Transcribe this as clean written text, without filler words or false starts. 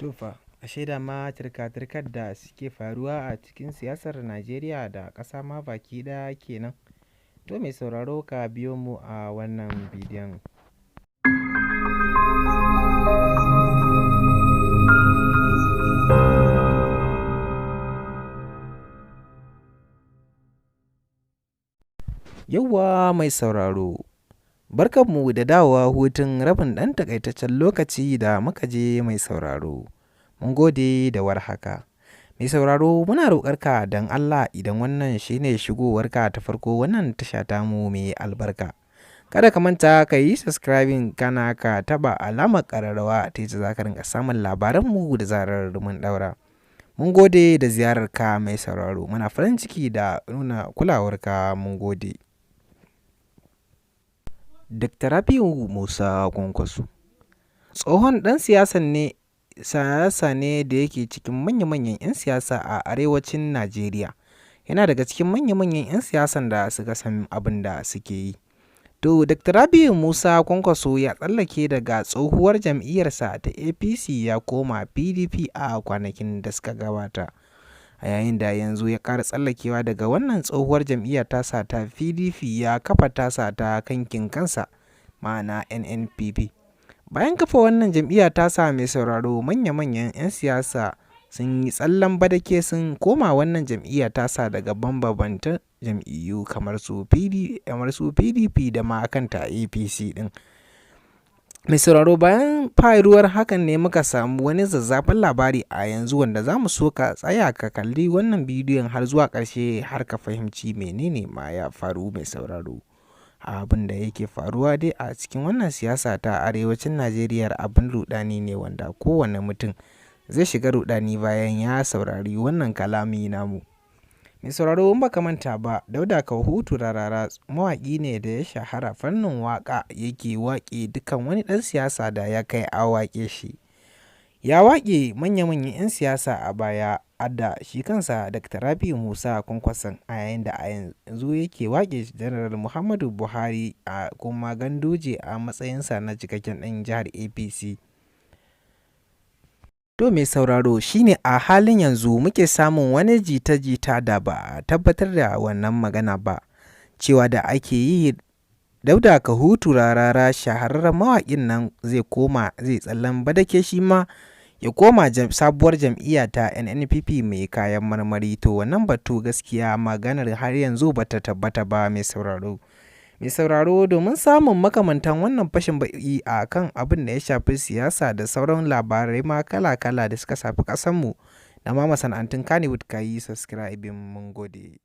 To fa, ashe dama turka-turkar da suke faruwa a cikin siyasar Najeriya da ƙasa ma baki ɗaya kenan. To mai sauraro, ka biyo mu a wannan bidiyon. Yawwa mai sauraro, barkanmu da dawowa hutun rabin ɗan takaitaccen lokaci da muka je mai sauraro. Mun gode da warhaka. Mai sauraro, muna roƙarka don Allah, idan wannan shi ne shigowarka ta farko wannan tasha tamu mai albarka, kada ka manta ka yi subscribing, kana ka taɓa alamar ƙararrawa ta yadda za ka rinƙa samun labaranmu da zarar mun ɗaura. Mun gode da ziyararka mai sauraro, muna farin ciki da nuna kulawarka, mun gode. Dr. Rabi'u Musa Kwankwaso tsohon ɗan siyasa ne da yake cikin manya-manyan 'yan siyasa a arewacin Najeriya. Yana daga cikin manya-manyan 'yan siyasan da suka san abin da suke yi. To, Dr. Rabi'u Musa Kwankwaso ya tsallake daga tsohuwar jam'iyyarsa ta APC ya koma PDP a kwanakin da suka gabata. A yayin da yanzu ya ƙara tsallakewa daga wannan tsohuwar jam'iyyar tasa ta PDP, ya kafa tasa ta kankin kansa, ma'ana NNPP. Bayan kafa wannan jam'iyya tasa, mai sauraro, manya-manyan 'yan siyasa sun yi tsallen badake sun koma wannan jam'iyya tasa daga bambantan jam'iyyu kamar su PDP da ma kanta APC ɗin. Mai sauraro, bayan faruwar hakan ne muka samu wani zazzafan labari a yanzu, wanda za mu so ka tsaya ka kalli wannan bidiyon har zuwa ƙarshe har ka fahimci menene ma ya faru mai sauraro. Abin da yake faruwa dai a cikin wannan siyasa ta arewacin Najeriya abin ruɗani ne, wanda kowane mutum zai shiga ruɗani bayan ya saurari wannan kalami namu. Mai sauraro, in baka manta ba, Dauda Kahutu Rarara mawaƙi ne da ya shahara fannin waƙa, yake waƙe dukkan wani ɗan siyasa da ya kai a waƙe shi. Ya waƙe manya-manyan 'yan siyasa a baya, har shi kansa Dr. Rabi'u Musa Kwankwason, a yayin da a yanzu yake waƙe Janar Muhammadu Buhari a kuma Ganduje a matsayinsa na cikakken ɗan jihar APC. To mai sauraro, shi ne a halin yanzu muke samun wani jita-jita da ba a tabbatar da wannan magana ba, cewa da ake yi Dauda Kahutu Rarara, shahararren mawaƙin nan, zai koma, zai tsallen badake shi ma ya koma sabuwar jam'iyya ta NNPP mai kayan marmari. To wannan batu, gaskiya maganar har yanzu ba ta tabbata ba mai sauraro. Mai sauraro, domin samun makamantan wannan fashin baƙi a kan abin da ya shafi siyasa da sauran labarai ma kala-kala da suka shafi ƙasarmu da ma masana'antun Kannywood, ka yi subscribing. Mun gode.